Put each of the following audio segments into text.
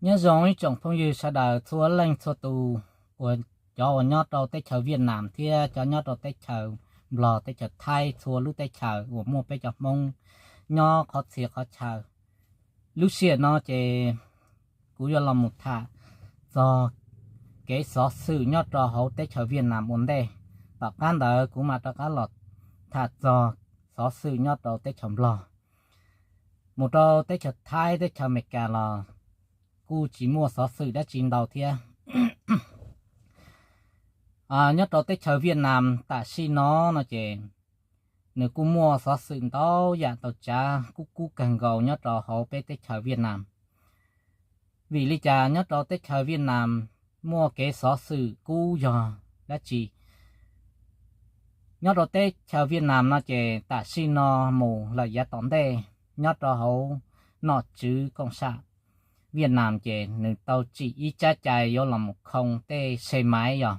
Nyob zoo ib tsoom phooj ywg sawv daws txhua leej txhua tus, uas cov uas nyob rau teb chaws Viaj Nam thiab cov nyob rau teb chaws Nplog, teb chaws Thaib, txhua lub teb chaws uas muaj peb cov Hmoob nyob qhov txhia qhov chaw. Lub sij hawm no ces kuv yuav los mus tham txog kev xov xwm nyob rau hauv teb chaws Viaj Nam ua ntej. Tom qab ntawd kuv mam rov qab los tham txog xov xwm nyob rau teb chaws Nplog. Mus rau teb chaws Thaib, teb chaws Amelikas los kuj tsis muaj xov xwm dab tsi ntau thiab. Nyob rau teb chaws Viaj Nam tam sim no no ces nws kuj muaj xov xwm ntau yam ntau tsav kub kub kawg nkaus nyob rau hauv peb teb chaws Viaj Nam. Vim li cas nyob rau teb chaws Viaj Nam muaj kev xov xwm kub yog dab tsi? Nyob rau teb chaws Viaj Nam no ces tam sim no mus lawm yav tom ntej, nyob rau hauv nom tswv koom sam Viaj Nam ces nws tau tsim ib tsab cai yuav los mus khoo tej xe maiv, yog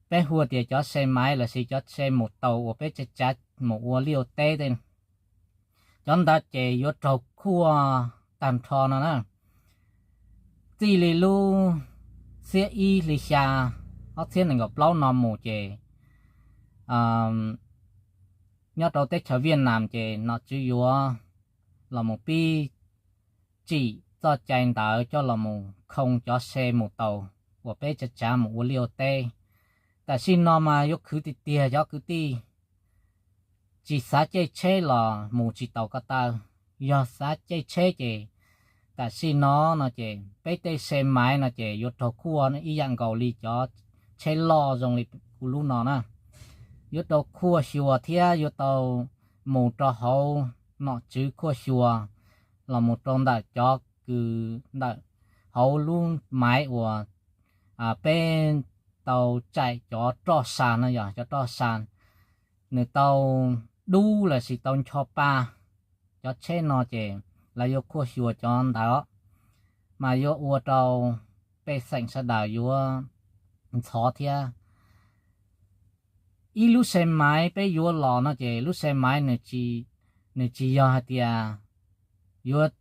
peb hu tias cov xe maiv lossis cov xe mus taus uas peb tsav tsav mus ua liaj ua teb tej. Cov ntawd ces yuav raug kuaj tag nrho no na. Txij li lub xiab ib hli xya ob txhiab nees nkaum plaub no mus ces nyob rau teb chaws Viaj Nam ces nom tswv yuav los mus pib tsim txoj cai ntawd coj los mus khoo cov xe mus taus uas peb tsav tsav mus ua liaj ua teb. Tam sim no mas yuav khwv tiag tiag cov kwv tij, tsis xav caij tsheb los mus tsis taus ko taw. Yog xav caij tsheb ces tam sim no no ces peb tej xe maiv no ces yuav raug kuaj ib yam nkaus li cov tsheb loj zoo li kuv lub no na. Yuav raug kuaj xyuas thiab yuav tau mus rau hauv nom tswv kuaj xyuas los mus rau ntawm cov kws ntawm hauv lub maiv uas peb tau tsaim cov roj sa no, yog cov roj sa nws tau dub lossis tau ncho pa. Cov tsheb no ces lawv yuav kuaj xyuas cov ntawd os, mas yuav ua rau pej xeem sawv daws yuav ntxhov thiab. Ib lub xe maiv peb yuav los no ces lub xe maiv nws tsis yog hais tias yuav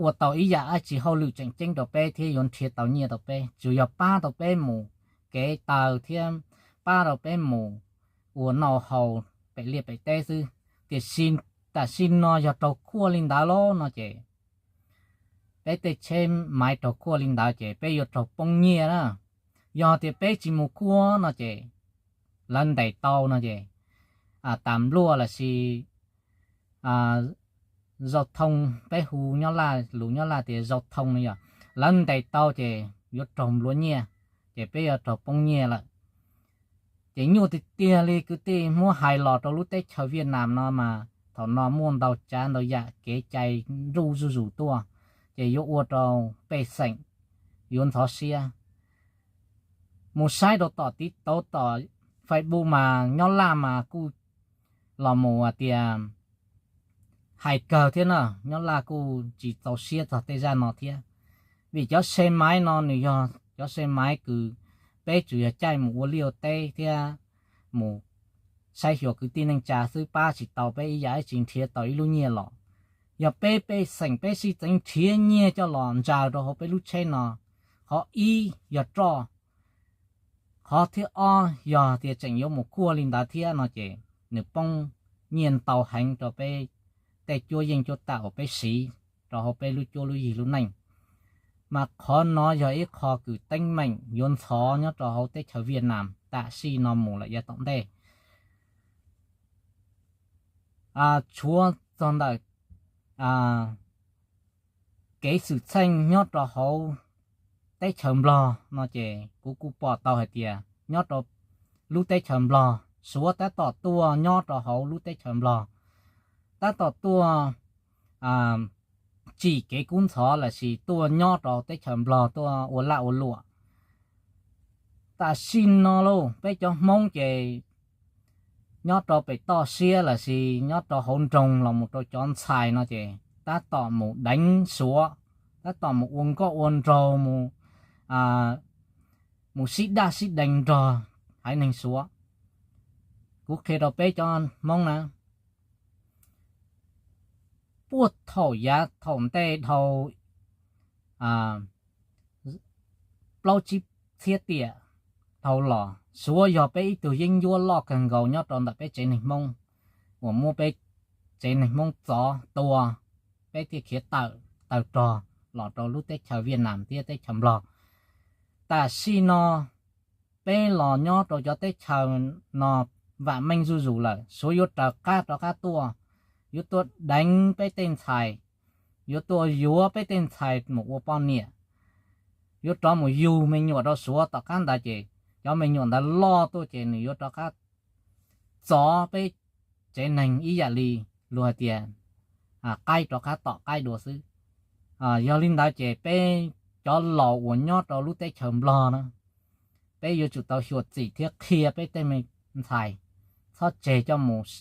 ua tau ib yam dab tsi hauj lwm tseem ceeb rau peb thiab yuav nrhiav tau nyiaj rau peb, tsuas yog pab tau peb mus kev taw thiab pab rau peb mus ua noj haus pem liaj pem teb xwb. Tiam sis tam sim no yog raug kuaj li ntawd lauj no ces peb tej tsheb maiv raug kuaj li ntawd ces peb yuav raug poob nyiaj na. Yog tias peb tsis mus kuaj no ces lawv ntes tau no ces tas npluaj lossis zau thoo, peb hu nyob lus nyob laj tias zau thoo no yog lawv ntes tau ces yuav raug nplua nyiaj, ces peb yuav raug poob nyiaj lawm. Ces nyuaj tiag tiag li kwv tij, muab hais los rau lub teb chaws Viaj Nam no mas thaum no muaj ntau tsav ntau yam kev cai nruj zuj zus tuaj, ces yuav ua rau pej xeem yuav ntxhov siab. Mus saib rau tom tiv tauv tom Facebook mas nyob laj mas kuj los mus hais tias hais kawg thiab na, nyob laj kuj tsis txaus siab txog tej zaj no thiab. Vim cov xe maiv no nws yog cov xe maiv kws peb tsuas yog caij mus ua liaj ua teb thiab mus saib xyuas kwv tij neej tsa xwb, pab tsis tau peb ib yam dab tsi nrhiav tau ib lub nyiaj los. Yog peb pej xeem peb sib txeev nrhiav nyiaj coj los ntsaws rau hauv peb lub tsheb no, qhov ib yog roj, qhov thib ob yog tias tseem yuav mus kuaj li ntawd thiab no ces nws poob nyiaj ntau heev rau peb tej cuab yeej cuab tam uas peb siv rau hauv peb lub cuab lub yig lub neej. Mas qhov no yog ib qho kws teeb meem yuav ntxhov nyob rau hauv teb chaws Viaj Nam tam sim no mus lawm yav tom ntej. Tshuav txog ntawm kev xwm txheej nyob rau hauv teb chaws Nplog no ces kuv kuj pom tau hais tias nyob rau lub teb chaws Nplog, Suav tab tom tuaj nyob rau hauv lub teb chaws Nplog, tab tom tuaj tsim kev kub ntxhov lossis tuaj nyob rau teb chaws Nplog tuaj ua laj ua luam. Tam sim no lauj, peb cov Hmoob ces nyob rau pem toj siab lossis nyob rau hauv nroog los mus rau cov ntxhais no ces tab tom mus deev Suav, tab tom mus ua nkauj ua nraug, mus sib daj sib deev nrog haiv neeg Suav. Kuv qhia rau peb cov Hmoob na, puag thaum yav thaum ntej dhau plaub tsib txhiab tiam dhau los, Suav yog peb ib tug yeeb ncuab loj kawg nkaus nyob rau ntawm peb tsev neeg Hmoob, uas muab peb tsev neeg Hmoob txov tua, peb thiaj khiav tawm tawg rog los rau lub teb chaws Viaj Nam thiab teb chaws Nplog. Tam sim no peb los nyob rau cov teb chaws no vam meej zuj zus lawm, Suav yuav raws qab rov qab tuaj, yuav tuaj deev peb tej ntxhais, yuav tuaj yuav peb tej ntxhais mus ua poj niam, yuav rov mus yug me nyuam rau Suav. Tom qab ntawd ces cov me nyuam ntawd loj tuaj ces nws yuav rov qab txov peb tsev neeg ib yam li luag hais tias qaib rov qab tom qaib dua xwb. Yog li ntawd ces peb cov laus uas nyob rau lub teb chaws Nplog na, peb yuav tsum tau xyuam xim thiab qhia peb tej me ntxhais, txhob tseg coj mus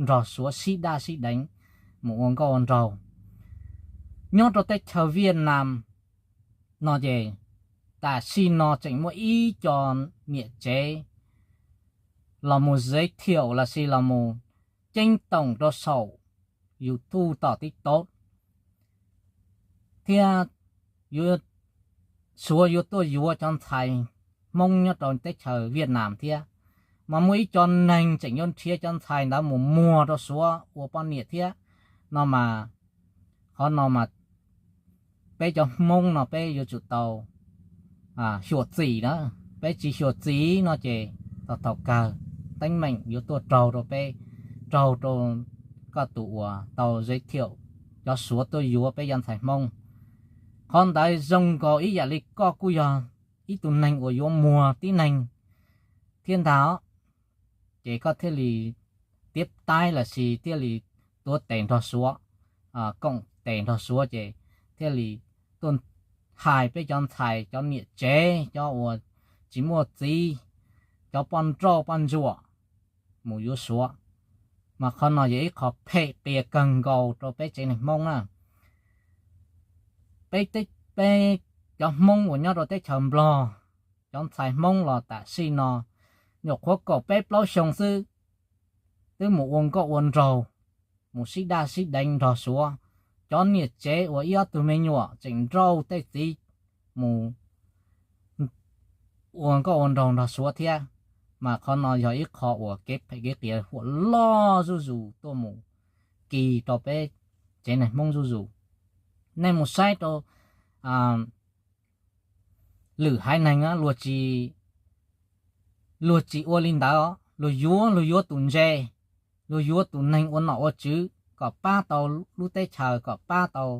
nrog Suav sib daj sib deev, mus ua nkauj ua nraug. Nyob rau teb chaws Viaj Nam no ces tam sim no tseem muaj ib co niam tsev los mus zeb thiaum los sis los mus ceeb toom rau saum YouTube tom TikTok thiab yuav, Suav yuav tuaj yuav cov ntxhais Hmoob nyob rau teb chaws Viaj Nam thiab, mas muaj ib co neeg tseem yuav nrhiav cov ntxhais ntawd mus muag rau Suav ua poj niam thiab no mas, qhov no mas peb cov Hmoob no peb yuav tsum tau xyuam xim na. Peb tsis xyuam xim no ces thaum kawg teeb meem yuav tuaj raug rau peb, raug rau koj tus uas tau zeb thiaum cov Suav tuaj yuav peb cov ntxhais Hmoob. Qhov ntawd zoo nkaus ib yam li koj kuj yog ib tug neeg uas yuav muag tib neeg thiab ntag, ces koj thiaj li tiab taib los sis thiaj li tuav tes nrog Suav, koom tes nrog Suav ces thiaj li tuaj hais peb cov ntxhais, cov niam tsev, cov uas tsis muaj txiv, cov poj nrauj poj ntsuam mus yuav Suav. Mas qhov no yog ib qho phem qias kawg nkaus rau peb tsev neeg Hmoob na. Peb, peb cov Hmoob uas nyob rau teb chaws Nplog, cov ntxhais Hmoob los tam sim no nyuam qhuav kaum peb plaub xyoo xwb, twb mus ua nkauj ua nraug, mus sib daj sib deev nrog Suav. Cov niam tsev uas ib ob tug me nyuam tseem nrauj tej txiv mus ua nkauj ua nraug nrog Suav thiab. Mas qhov no yog ib qho uas kev phem kev qias huam loj zuj zus tuaj mus kis rau peb tsev neeg Hmoob zuj zus. Nej mus saib rau lwm haiv neeg, luag tsis ua li ntawd, luag yuav, luag yuav tus ntse, luag yuav tus neeg ua nom ua tswv kom pab tau lub teb chaws, kom pab tau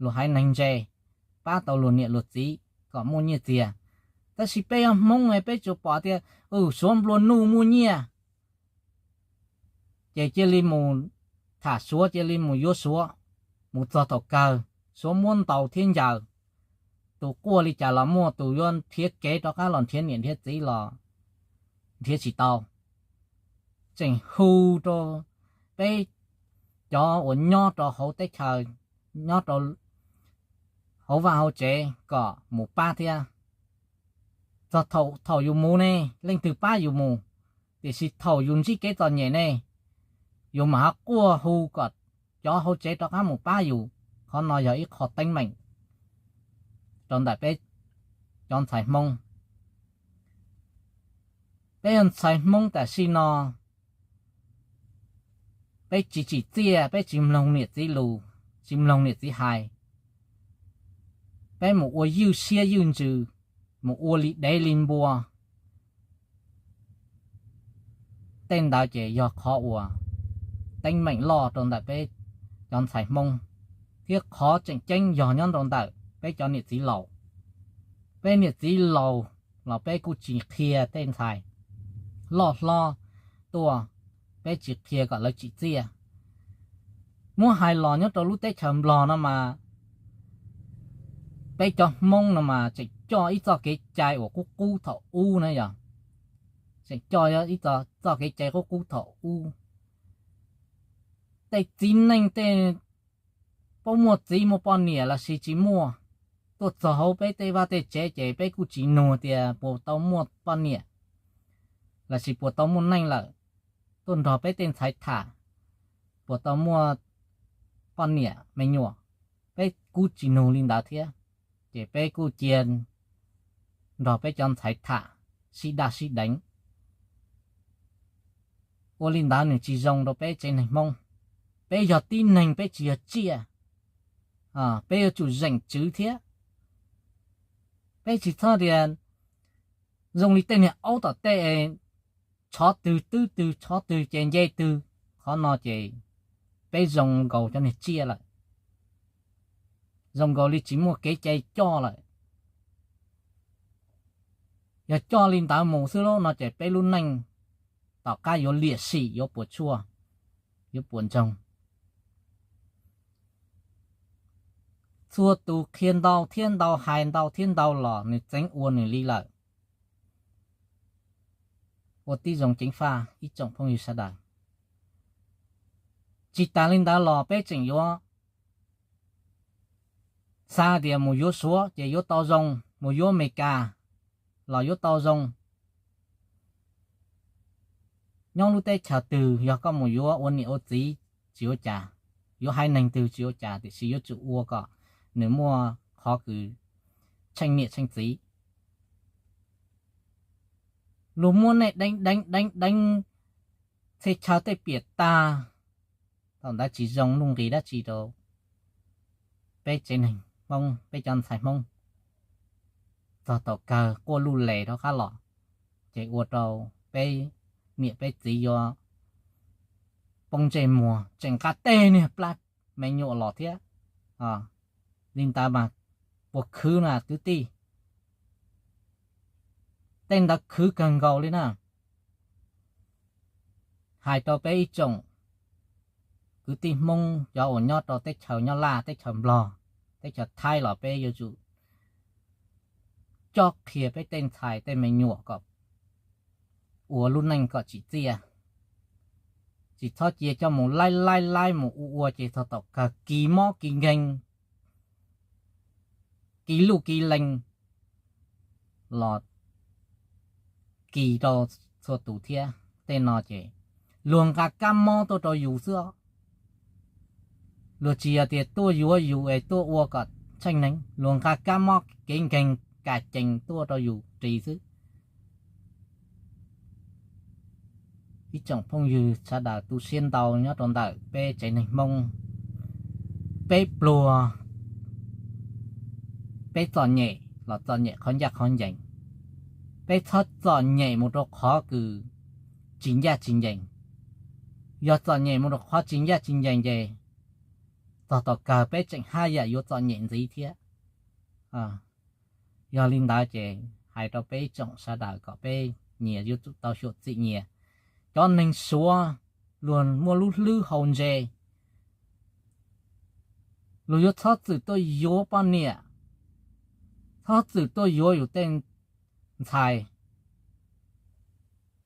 luag haiv neeg ntse, pab tau luag niam luag txiv kom muaj nyiaj txiag. Tab sis peb yog Hmoob peb tsuas pom tias Suav nplua nuj muaj nyiaj, ces cia li mus tham Suav, cia li mus yuav Suav, mus txog thaum kawg Suav muab ntaus thiab ncaws, tus quaj li cas los muaj, tus yuav nrhiav kev rov qab los nrhiav niam nrhiav txiv los nrhiav tsis tau. Tseem hu rau peb cov uas nyob rau hauv teb chaws, nyob rau hauv vaj hauv tsev kom mus pab thiab. Txog thaum yus mus ne, leej twg pab yus mus? Tiam sis thaum yus ntsib kev txom nyem ne, yus mam ho quaj hu kom cov hauv tsev rov qab mus pab yus. Qhov no yog ib qho teeb meem rau ntawm peb cov ntxhais Hmoob. Peb yog ntxhais Hmoob tam sim no, peb tsis tsim txiaj, peb tsis mloog niam txiv lus, tsis mloog niam txiv hais, peb mus ua ywj siab ywj ntsws, mus ua li dev li npua. Tej ntawd ces yog qhov uas teeb meem loj rau ntawm peb cov ntxhais Hmoob, thiab qhov tseem ceeb yog nyob rau ntawm peb cov niam txiv laus. Peb niam txiv laus los peb kuj tsis qhia tej ntxhais loj hlob tuaj, peb tsis qhia kom lawv tsim txiaj. Muab hais los nyob rau lub teb chaws Nplog no mas, peb cov Hmoob no mas tseem coj ib txoj kev cai uas qub qub thaum ub na yog, tseem coj ib txoj kev cai qub qub thaum ub. Tej txiv neej tej paub muaj txiv muaj poj niam los sis tsis muaj, tuaj txog hauv peb tej vaj tej tsev ces peb kuj tsis nug tias puas tau muaj poj niam los sis puas tau muaj neej lawm, tuaj nrog peb tej ntxhais tham puas tau muaj poj niam me nyuam, peb kuj tsis nug li ntawd thiab. Ces peb kuj cia nrog peb cov ntxhais tham sib daj sib deev. Ua li ntawd nws tsis zoo rau peb tsev neeg Hmoob. Peb yog tib neeg, peb tsis yog tsiaj. Peb yuav tsum zeem tswv thiab. Peb tsis txhob tias zoo li tej niag aub tom tej, tshov twg twb twg, tshov twg ces nce twg. Qhov no ces peb zoo nkaus cov niag tsiaj lawm, zoo nkaus li tsis muaj kev cai coj lawm. Yog coj li ntawd mus xwb lauj no ces peb lub neej tom qab yuav liam sim, yuav puas tsuaj, yuav puas ntsoog. Txhua tus qhia ntau thiab ntau, hais ntau thiab ntau los nws txeev ua nws li lawm. Ua tib zoo ceev faj ib tsoom phooj ywg sawv daws. Tsis tas li ntawd los peb tseem yuav xav tias mus yuav Suav ces yuav tau zoo, mus yuav Amelikas los yuav tau zoo. Nyob lub teb chaws twg yog koj mus yuav ua niam ua txiv tsis ua cas, yuav haiv neeg twg tsis ua cas, tiam sis yuav tsum ua kom nws muaj qhov kws tsheej niam tsheej txiv. Luag muab nej deev deev deev deev txhia chaw tej piam tag, thaum ntawd tsis zoo nuj nqis dab tsi rau peb tsev neeg Hmoob, peb cov ntxhais Hmoob. Txog thaum kawg quaj luj les rov qab los, ces ua rau peb niam peb txiv yuav poob ntsej muag, tseem nqa tej niag plab me nyuam los thiab. Li ntawd mas puas khwv na kwv tij? Tej ntawd khwv kawg nkaus li na. Hais rau peb ib tsoom kwv tij Hmoob cov uas nyob rau teb chaws nyob Laj, teb chaws Nplog, teb chaws Thaib los peb yuav tsum cob qhia peb tej ntxhais tej me nyuam kom ua lub neej kom tsim txiaj. Tsis txhob cia coj mus laib laib laib mus ua ua ces txog tom kawg kis mob kis nkeeg, kis luj kis lees los kis rau txhua tus thiab. Tej no ces luag nqa kab mob tuaj rau yus xwb os. Luag tsis yog tias tuaj yuav yus es tuaj ua kom tsheej neeg, luag nqa kab mob kev nkeeg kas cees tuaj rau yus ris xwb. Ib tsoom phooj ywg sawv daws tu siab ntau nyob rau ntawm peb tsev neeg Hmoob, peb pluag, peb txom nyem los txom nyem qhov ncaj qhov ncees. Peb txhob txom nyem mus rau qhov kws tsis ncaj tsis ncees. Yog txom nyem mus rau qhov tsis ncaj tsis ncees ces txog tom kawg peb tseem haj yam yuav txom nyem ntxiv thiab. Yog li ntawd ces hais rau peb ib tsoom sawv daws kom peb nyias yuav tsum tau xyuam xim nyias. Cov neeg Suav luag muaj lub hlwb hau ntse, luag yuav txhob txwm tuaj yuav poj niam, txhob txwm tuaj yuav yus tej ntxhais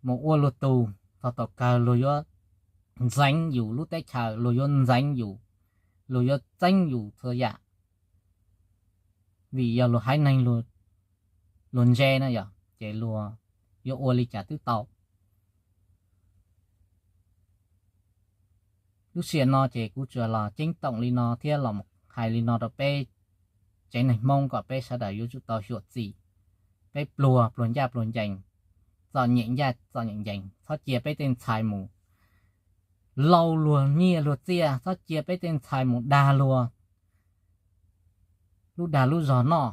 mus ua luag tus. Txog tom kawg luag yuav ntxeev yus lub teb chaws, luag yuav ntxeev yus, luag yuav txeeb yus txhua yam. Vim yog luag haiv neeg luag ntse na yog ces luag yuav ua li cas twb tau. Lub sij no ces kuv tsuas los ceeb toom li no thiab los hais li no rau peb tsev neeg Hmoob kom peb sawv daws yuav tsum tau xyuam xim. Peb pluag, pluag ncaj pluag ncees, txom nyem ncaj txom nyem ncees, txhob cia peb tej ntxhais mus lauj luag nyiaj luag txiaj, txhob cia peb tej ntxhais mus dag luag lub dag lub zog noj.